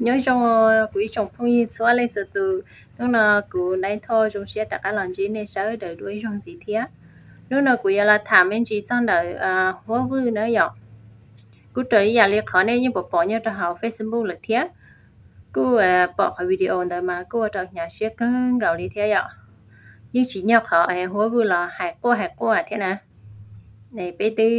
Nyob zoo kuv ib tsoom phooj ywg txhua leej txhua tus, hnub no kuv Ntaib Thoj zoo siab rov qab los ntsib nej sawv daws dua ib zaug ntxiv thiab. Hnub no kuv yuav los tham me ntsis txog ntawm huab vwj na yom. Kuj raws ib yam li qhov nej yeej pom pom nyob rau hauv Facebook lawm thiab. Kuj pom qhov video ntawd mas kuj ua rau hnyav siab kawg nkaus li thiab yom. Yeej tsis nyog qhov huab vwj los hais quaj hais quaj thiab na. Peb twb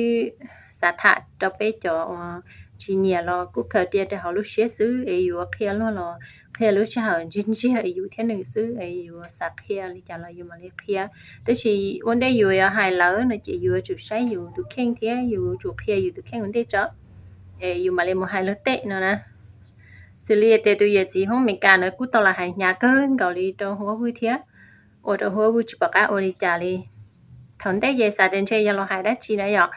xav tham rau peb cov uas tsis nyiam los kuj khaws cia rau hauv lub siab xwb es yuav qhia luag los qhia lub sij hawm ntsiag ntsiag es yus thiab nws xwb es yuav xav qhia li cas los yus mam li qhia. Tab sis ua ntej yus yuav hais lawm no ces yus yuav tsum saib yus tus kheej thiab yus tsum qhia yus tus kheej ua ntej tso es yus mam li mus hais luag tej no na. Xws li tias tus yawm txiv Hmoob Amelikas ntawd kuj tau los hais hnyav kawg nkaus li rau huab vwj thiab, ua rau huab vwj tsis pom qab ua li cas li. Thaum ntej ces xav tias ntshe yog los hais dab tsi na yom,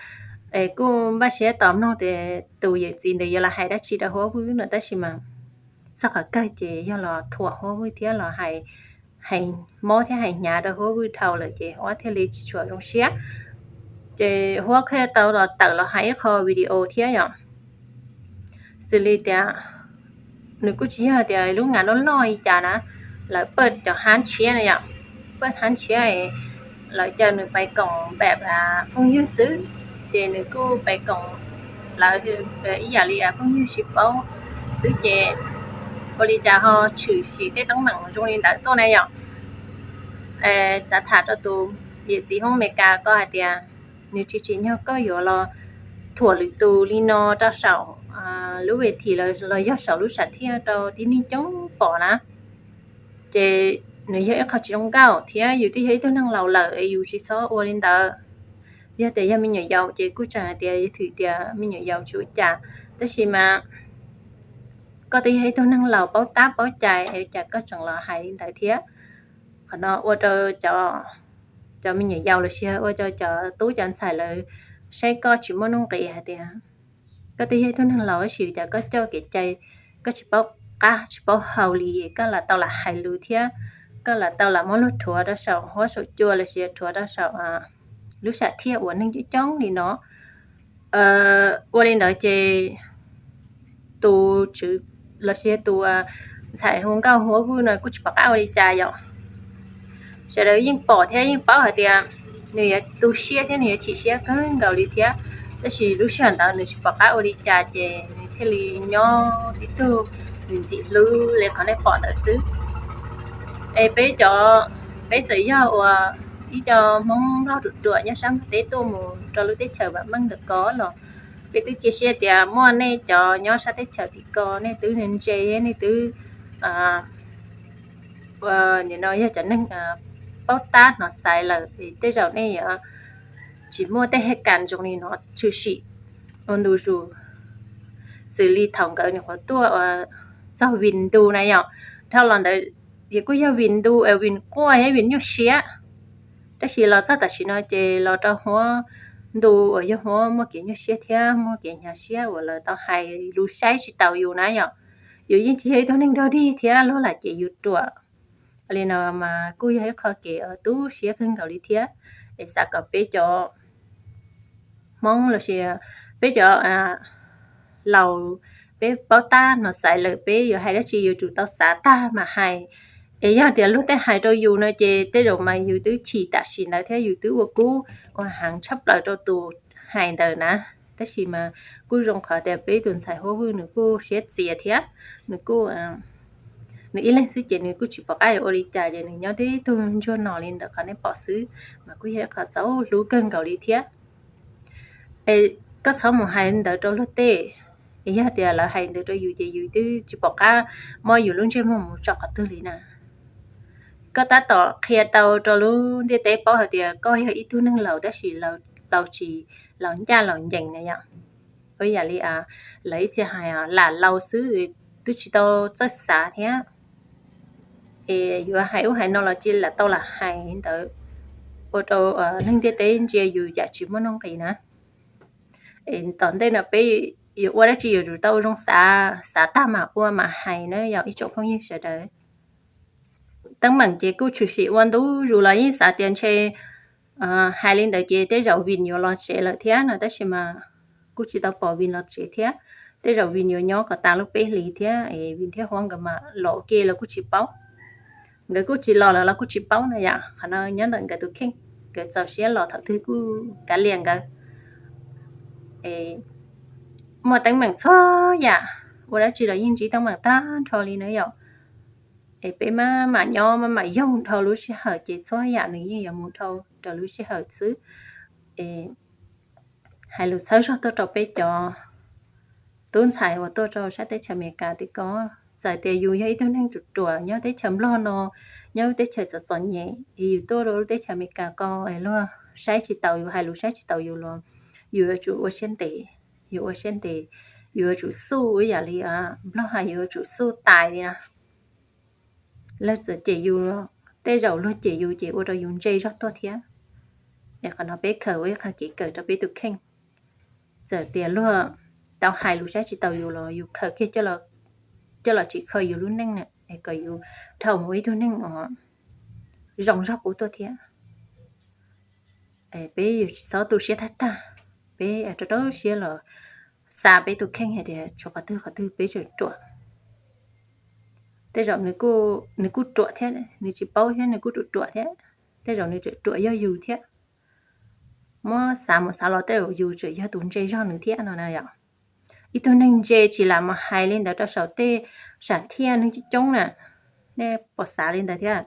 es kuj npaj siab tos mloog tias tus yawm txiv ntawd yuav los hais dab tsi rau huab vwj no tab sis mas txog qhov kawg ces yog los thuam huab vwj thiab los hais mob thiab hais hnyav rau huab vwj dhau lawm ces huab thiaj li tsis tshua zoo siab. Ces huab thiaj tau los tawm los hais ib qho video thiab yom. Xws li tias nws kuj tsis yog tias lub nas loj loj li cas na, lawv pawj cov hab tshiab na yom, pawj hab tshiab, lawv caw nws pais koom npam phooj ywg xwb, ces nws kuj pais koom lawv ib yam li phooj ywg sib paub xwb ces ua li cas ho tshwm sim tej teeb meem zoo li ntawd tuaj na yom. Xav tham rau tus yawm txiv Hmoob Amelikas ko hais tias nws tsis tsim nyog koj yuav los thuam lwm tus li no rau saum lub ves thim los yog saum lub sam thiaj rau tib neeg coob pom na. Ces nws yog ib qho tsis zoo nkauj thiab yus twb yog ib tug neeg laus lawm es yus tsis txhob ua li ntawd. Yog tias yog me nyuam yaus ces kuj tseem hais tias yog thwm tias me nyuam yaus tsis ua cas, tab sis mas koj twb yog ib tug neeg laus paub tab paub cai es cas koj tseem los hais li ntawd thiab. Qhov no ua rau cov me nyuam yaus los sis ua rau cov tub cov ntxhais lawv saib koj tsis muaj nuj nqis hais tias koj twb yog ib tug neeg laus tab sis cas koj coj kev cai koj tsis paub qab tsis paub hau li, koj lam tau lam hais lus thiab koj lam tau lam muab luag rhuav rau saum huab saum cua los sis rhuav rau saum lub sam thiaj uas neeg coob coob li no. Ua li ntawd ces tus tswv los sis tus ntxhais hu nkauj huab vwj no kuj tsis pom qab ua li cas yom. Sawv daws yeej pom thiab yeej paub hais tias nws yuav tu siab thiab nws yuav chim siab kawg nkaus li thiab, tab sis lub sij hawm ntawd nws tsis pom qab ua li cas ces nws thiaj li nyob tib tug, nws ntxim hlub li qhov nej pom ntawd xwb. Es peb cov, peb txawm yog uas ib co Hmoob Nplog ruam ruam nyob sab Nplog teb tuaj mus rau lub teb chaws vam meej ntawm ko los peb twb cia siab tias muaj nej cov nyob sab teb chaws tim ko nej twb ntse, nej twb nim no yog cov neeg paub tab hnov xaiv lawm es tej zaum nej yuav tsis muaj tej hais kas zoo li no tshwm sim ua ntu zus. Xws li thaum nkawd nyuam qhuav tuaj txog vim ntu na yom, dhau los ntawd ces kuj yog vim ntu, vim quaj thiab vim nyuaj siab. Tab sis los txog tam sim no ces los rau huab ntu uas yog huab muaj kev nyuaj siab thiab muaj kev hnyav siab uas lawv tau hais lus saib tsis taus yus na yom. Yus yeej tsis yog ib tug neeg dog dig thiab luag lam cem yus ruam li no mas kuj yog ib qho kev tu siab kawg nkaus li thiab. Es xav kom peb cov Hmoob los sis peb cov laus, peb paub tab hnov xaiv lawm peb yuav hais dab tsi yuav tsum tau xav tag mam hais. Es yog tias luag tej hais rau yus no ces tej zaum mas yus twb chim tam sim ntawd thiab yus twb ua kub ua heev tshaj plaws rau tus hais ntawd na. Tab sis mas kuj zoo qhov tias peb tus ntxhais huab vwj nws kuj siab txias thiab nws kuj, nws ib leeg xwb ces nws kuj tsis pom qab yuav ua li cas ces nws nyob tib tug ntsuag no li ntawm qhov nej pom xwb, mas kuj yog ib qho txaus hlub kawg nkaus li thiab. Es koj txhob mus hais li ntawd rau luag tej, es yog tias lawv hais li ntawd rau yus ces yus twb tsis pom qab muab yus lub ntsej muag mus tso qhov twg li na. Koj tab tom qhia tau rau lub ntiaj teb paub hais tias koj yog ib tug neeg laus tab sis laus tsis, laus ncaj laus ncees na yom. Ua yam li lawv ib txhia hais lam laus xwb, twb tsis tau txawj xav thiab. Es yuav hais ub hais no los cia lam tau lam hais ntawd, ua rau neeg ntiaj teb ntsia yus yam tsis muaj nuj nqis na. Es tom ntej no peb yuav ua dab tsi yuav tsum tau zoo xav, xav tag mam ua mam hais na yom ib tsoom phooj ywg sawv daws. Teeb meem ces kuj tshwm sim ua ntu zus los yeej xav tias ntshe hais li ntawd ces tej zaum Vin yuav los tsev lawm thiab no tab sis mas kuj tsis tau pom Vin los tsev thiab. Tej zaum vim yuav nyob kom tas lub peb hlis thiab es vim thiab huab nkawd mam los ua ke los kuj tsis paub. Nkawd kuj tsis los lawm los kuj tsis paub na yom. Qhov no nyob ntawm nkawd tus kheej, nkawd txaus siab los thaum twg kuj kav liam nkawd. Muaj teeb meem txhua yam, ua dab tsi los yeej ntsib teeb meem tag nrho li na yom. Es peb maj mam nyob maj mam yoog dhau lub sij hawm ces txhua yam nws yeej yuav mus dhau raws lub sij hawm xwb. Hais lus txhawb zog tuaj rau peb cov tub ntxhais uas tuaj rau sab teb chaws Amelikas tim ko, txawm tias yus yog ib tug neeg ruam ruam nyob teb chaws Nplog no, nyob lub teb chaws txom txom nyem es yus tuaj rau lub teb chaws Amelikas ko es luag saib tsis taus yus, hais lus saib tsis taus yus los yus yuav tsum ua siab ntev, yus ua siab ntev, yus yuav tsum xuj ib yam li Nplog hais yus yuav tsum xuj tais li na. Luag txawm cem yus, tej zaum luag cem yus ces ua rau yus ntse zog tuaj thiab. Es qhov no peb khaws ua ib qho kev kawm rau peb tus kheej. Txawm tias luag tau hais lus saib tsis taus yus los yus khaws kiag coj los tsim kho yus lub neej na, es kom yus dhau mus ua ib tug neeg uas zoo zog qub tuaj thiab. Peb yuav tsis txhob tu siab tag tag, peb rau rau siab los xav peb tus kheej hais tias tshuav qhov twg qhov twg peb tseem ruam. Tej zaum nws kuj ruam thiab, nws tsis paub thiab nws kuj ruam ruam thiab, tej zaum nws tseem ruam yog yus thiab. Muab xav mus xav los tej zaum yus tseem yog tus ntse zog nws thiab no na yom. Ib tug neeg ntse tsis lam mus hais li ntawd rau saum tej sam thiaj neeg coob coob na. Nej puas xav li ntawd thiab?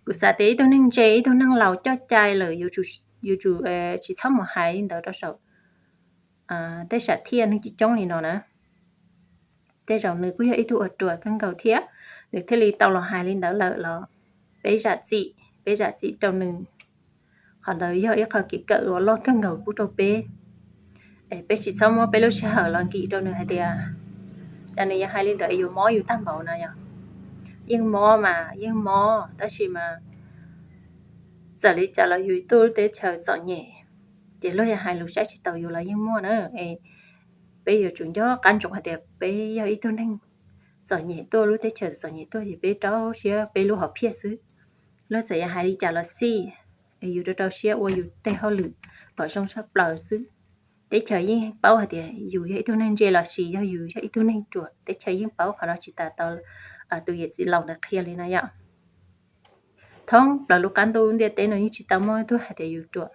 Kuv xav tias ib tug neeg ntse, ib tug neeg laus coj cai lawm, yuav tsum tsis txhob mus hais li ntawd rau saum tej sam thiaj neeg coob coob li no na. Tej zaum nws kuj yog ib tug uas ruam kawg nkaus thiab, nws thiaj li tau los hais li ntawd lawm los peb zam txim, peb zam txim rau nws. Qhov ntawd yog ib qho kev kawm uas loj kawg nkaus pub rau peb. Es peb tsis txhob muab peb lub sij hawm los nkim rau nws hais tias, cas nws yuav hais li ntawd es yus mob yus tag npaum no yom. Yeej mob mas yeej mob, tab sis mas txawm li cas los yus tuaj lub teb chaws txom nyem, ces luag yog hais lus saib tsis taus yus los yeej muaj na. Es peb yuav tsum nco qab ntsoov hais tias peb yog ib tug neeg txom nyem tuaj lub teb chaws txom nyem tuaj ces peb rau siab peb lub hom phiaj xwb. Luag txawm yog hais li cas los xij, es yus rau rau siab ua yus tej hauj lwm kom zoo tshaj plaws xwb. Teb chaws yeej paub hais tias yus yog ib tug neeg ntse los sis yog yus yog ib tug neeg ruam, teb chaws yeej paub qhov no tsis tas tau tus yawm txiv laus ntawd qhia li no yom. Thoob plaws lub qab ntuj ntiaj teb no yeej tsis tau muaj ib tug hais tias yus ruam,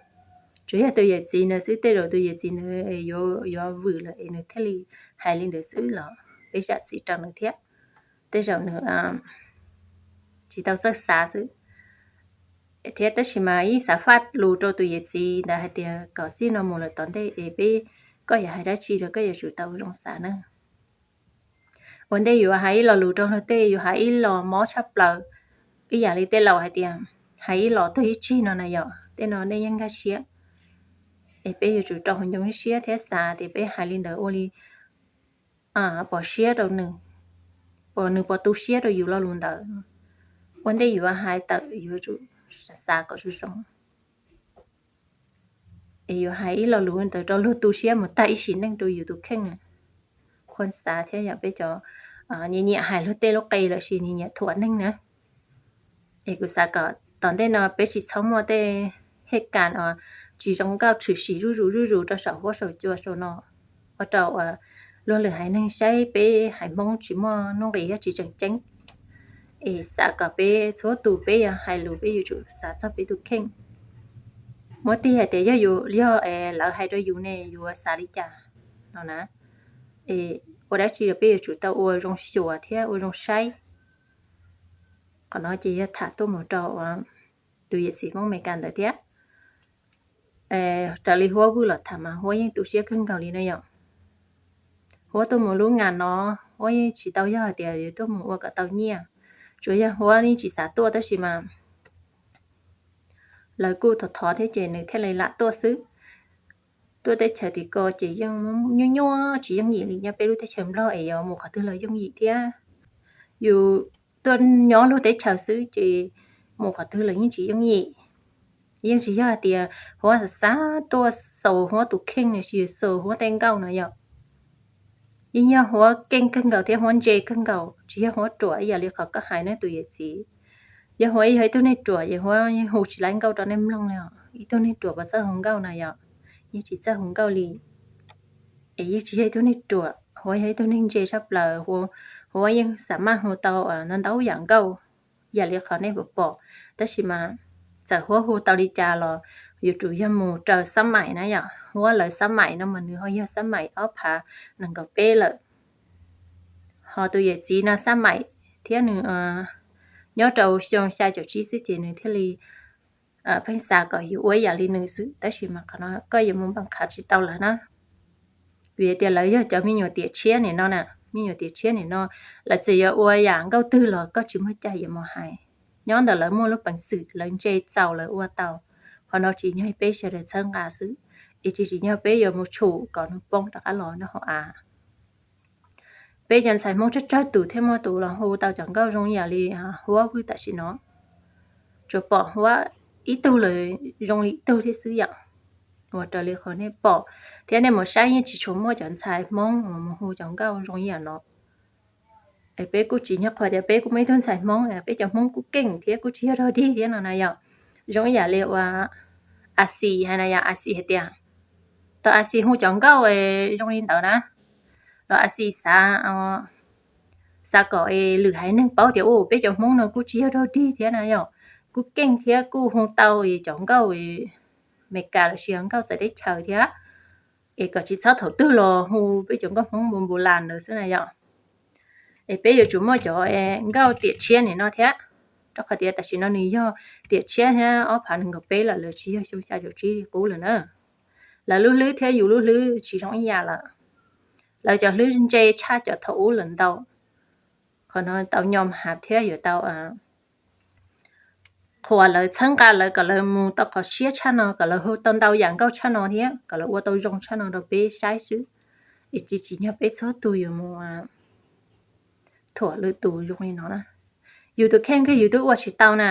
tsuas yog tus yawm txiv ntawd xwb, tej zaum tus yawm txiv ntawd yuav vwm lawm es nws thiaj li hais li ntawd xwb los peb zam txim rau nws thiab. Tej zaum nws tsis tau txawj xav xwb thiab, tab sis mas yeej xav faj lus rau tus yawm txiv ntawd hais tias kom txij no mus lawm tom ntej es peb, koj yuav hais dab tsi los koj yuav tsum tau zoo xav na. Ua ntej yuav hais ib lo lus rau luag tej, yuav hais ib lo mob tshaj plaws, ib yam li tej laus hais tias hais ib lo tuag ib tsig no na yom. Tej no nej yeej nkag siab, es peb yuav tsum rau hauv ncoo siab thiab xav tias peb hais li ntawd ua li pom siab rau nws, nws puas tu siab rau yus lo lus ntawd. Ua ntej yuav hais tawm yuav tsum xav kom zoo zoo, es yuav hais ib lo lus ntawd rau luag tu siab mus tag ib sim neej rau yus tus kheej. Khuab xav thiab yom, peb cov nyiam nyiam hais luag tej lub qe lossis nyiam nyiam thuam neeg na. Es kuv xav kom tom ntej no peb tsis txhob muaj tej hej kas uas tsis zoo nkauj tshwm sim zuj zus zuj zus rau saum huab saum cua saum no, ua rau uas luag lwm haiv neeg saib peb haiv Hmoob tsis muaj nuj nqis thiab tsis tseem ceeb. Es xav kom peb txhua tus peb yuav hais lus peb yuav tsum xav txog peb tus kheej. Muab tig hais tias yog yus, yog lawv hais rau yus ne yus yuav xav li cas no na. Es ua dab tsi los peb yuav tsum tau ua zoo xyuas thiab ua zoo saib. Qhov no ces yog tham tuaj mus rau tus yawm txiv Hmoob Amelikas ntawd thiab. Raws li Huab Vwj los tham mas Huab yeej tu siab kawg nkaus li no yom. Huab tuaj mus lub nga no, Huab yeej tsis tau yog hais tias yuav tuaj mus ua kom tau nyiaj, tsuas yog Huab yeej tsis xav tuaj tab sis mas lawv kuj thov thov thiab ces nws thiaj li lam tuaj xwb. Tuaj teb chaws tim ko ces yeej nyuaj nyuaj tsis yooj yim li nyob peb lub teb chaws Nplog es yuav mus qhov twg los yooj yim thiab. Yus tuaj nyob lub teb chaws xwb ces mus qhov twg los yeej tsis yooj yim. Yeej tsis yog hais tias Huab xav tuaj xaus Huab tus kheej los sis xaus Huab tej nkauj no yom. Yeej yog Huab keej kawg nkaus thiab Huab ntse kawg nkaus, tsis yog Huab ruam ib yam li qhov koj hais na tus yawm txiv. Yog Huab yog ib tug neeg ruam ces Huab yeej hu tsis laib nkauj rau nej mloog li os. Ib tug neeg ruam puas txawj hu nkauj na yom? Yeej tsis txawj hu nkauj li. Es yeej tsis yog ib tug neeg ruam, Huab yog ib tug neeg ntse tshaj plaws, Huab yeej xam maj hu tau ntau ntau yam nkauj yam li qhov nej pom pom, tab sis mas txawm Huab hu tau li cas los yuav tsum yog mus raws xab maim na yom. Huab lawv xab maim no mas nws ho yog xab maim ob phav nees nkaum peb lawm. Ho tus yawm txiv no xab maim thiab nws nyob rau xyoo xya caum tsib xwb ces nws thiaj li pheej xav kom yuav ua yam li nws xwb, tab sis mas qhov no koj yuav mus npaj qhav tsis tau lawv na. Vim tias lawv yog cov me nyuam tiam tshiab nim no na, me nyuam tiam tshiab nim no, lawv txawm yuav ua yam nkauj twg los koj tsis muaj cai yuav mus hais. Nyob ntawm lawv muaj lub peev xwm, lawv ntse txaus lawv ua tau. Qhov no tsis yog peb sawv daws txhawb nqa xwb, es tsis tsim nyog peb yuav mus tshum kom nws poob rov qab los nyob hauv av. Peb cov ntxhais Hmoob tsawg tsawg tus thiaj muaj tus los hu tau cov nkauj zoo ib yam li Huab Vwj tam sim no. Tsuas pom Huab ib tug lawm zoo li ib tug thiab xwb yom. Ua raws li qhov nej pom thiab nej mus saib yeej tsis tshua muaj cov ntxhais Hmoob uas mus hu cov nkauj zoo ib yam no. Es peb kuj tsis nyob qhuas tias peb kuj muaj ib tug ntxhais Hmoob, peb cov Hmoob kuj keej thiab kuj tsis yog dog dig thiab no na yom. Zoo ib yam li uas A Xis hais na yom, A Xis hais tias, tau A Xis hu cov nkauj zoo li ntawd na, los A Xis xav, xav kom lwm haiv neeg paub tias u peb cov Hmoob no kuj tsis yog dog dig thiab na yom, kuj keej thiab kuj hu tau cov nkauj Meskas los sis nkauj txawv teb chaws thiab, es kom tsis txhob thaum twg los hu peb cov nkauj Hmoob npu npu las ntawd xwb na yom. Es peb yuav tsum muaj cov nkauj tiam tshiab nim no thiab, rau qhov tias tam sim no nws yog tiam tshiab thiab ob phav nees nkaum peb lawm, lawv tsis yog xyoo xya caum tsib li qub lawm na. Lawv lub hlwb thiab yus lub hlwb tsis zoo ib yam lawm. Lawv cov hlwb ntse tshaj cov thaum ub lawm ntau. Qhov no tau nyom hav thiab yuav tau qhuas lawv, txhawb nqa lawv kom lawv mus tau qhov siab tshaj no, kom lawv hu tau ntau yam nkauj tshaj no thiab kom lawv ua tau zoo tshaj no rau peb saib xwb. Es tsis tsim nyog peb txhua tus yuav mus thuam lwm tus zoo li no na. Yus tus kheej kawg yus twb ua tsis tau na,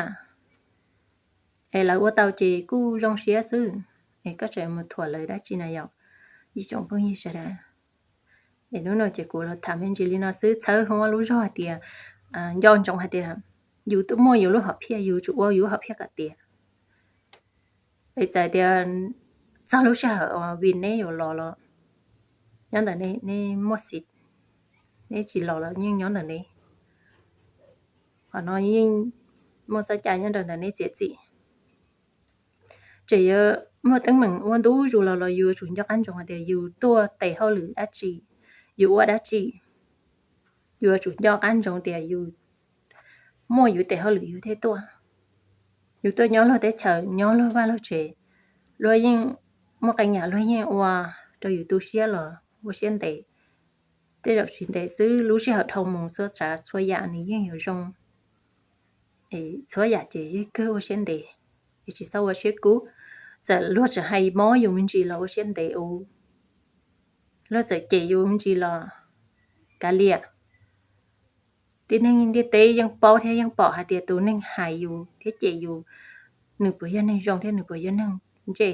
es lawv ua tau ces kuj zoo siab xwb, es koj tseem mus thuam lawv dab tsi na yom, ib tsoom phooj ywg sawv daws. Es hnub no ces kuv los tham me ntsis li no xwb, txhawb Huab lub zog hais tias, nco ntsoov hais tias yus twb muaj yus lub hom phiaj, yus tsum ua yus lub hom phiaj kom tiav. Es txawm tias txog lub sij hawm uas vim neb yuav los los nyob ntawm nej, nej muaj xiv, neb tsis los los yeej nyob ntawm neb. Qhov no yeej muaj txoj cai nyob rau ntawm neb txiav txim. Tseem yuav muaj teeb meem ua ntu zus los los yus yuav tsum nco qab ntsoov hais tias yus tuaj tes hauj lwm dab tsi, yus ua dab tsi, yus yuav tsum nco qab ntsoov tias yus muaj yus tes hauj lwm yus thiaj tuaj. Yus tuaj nyob luag teb chaws, nyob luag vaj luag tsev, luag yeej muaj qee yam luag yeej ua rau yus tu siab los ua siab ntev. Tej zaum tsis ntev xwb, lub sij hawm dhau mus txhua tsav txhua yam nws yeej yuav zoo. Txhua yam ces yeej kawg ua siab ntev, es tsis txhob ua siab kub. Txawm luag tseem hais mob yus me ntsis los ua siab ntev ua, luag txawm cem yus me ntsis los kav liam. Tib neeg ntiaj teb yeej paub thiab yeej pom hais tias tus neeg hais yus thiab cem yus, nws puas yog neeg zoo thiab nws puas yog neeg ntse.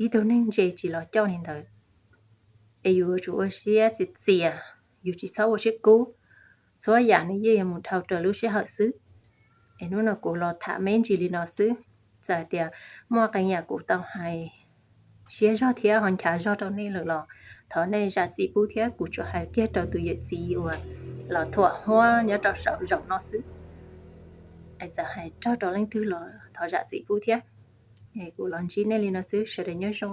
Ib tug neeg ntse tsis los coj li ntawd. Es yus yuav tsum ua siab txiav txias, yus tsis txhob ua siab kub. Txhua yam nws yeej yuav mus dhau raws lub sij hawm xwb. Es hnub no kuv los tham me ntsis li no xwb. Txawm hais tias muaj qee yam kuv tau hais siab zog thiab ho nchav zog rau nej lawm los thov nej zam txim pub thiab. Kuv tsuas hais kiag rau tus yawm txiv uas los thuam Huab nyob rau saum zaum no xwb. Es txawm hais raug rau leej twg los thov zam txim pub thiab. Es kuv los ntsib nej li no xwb, sawv daws nyob zoo.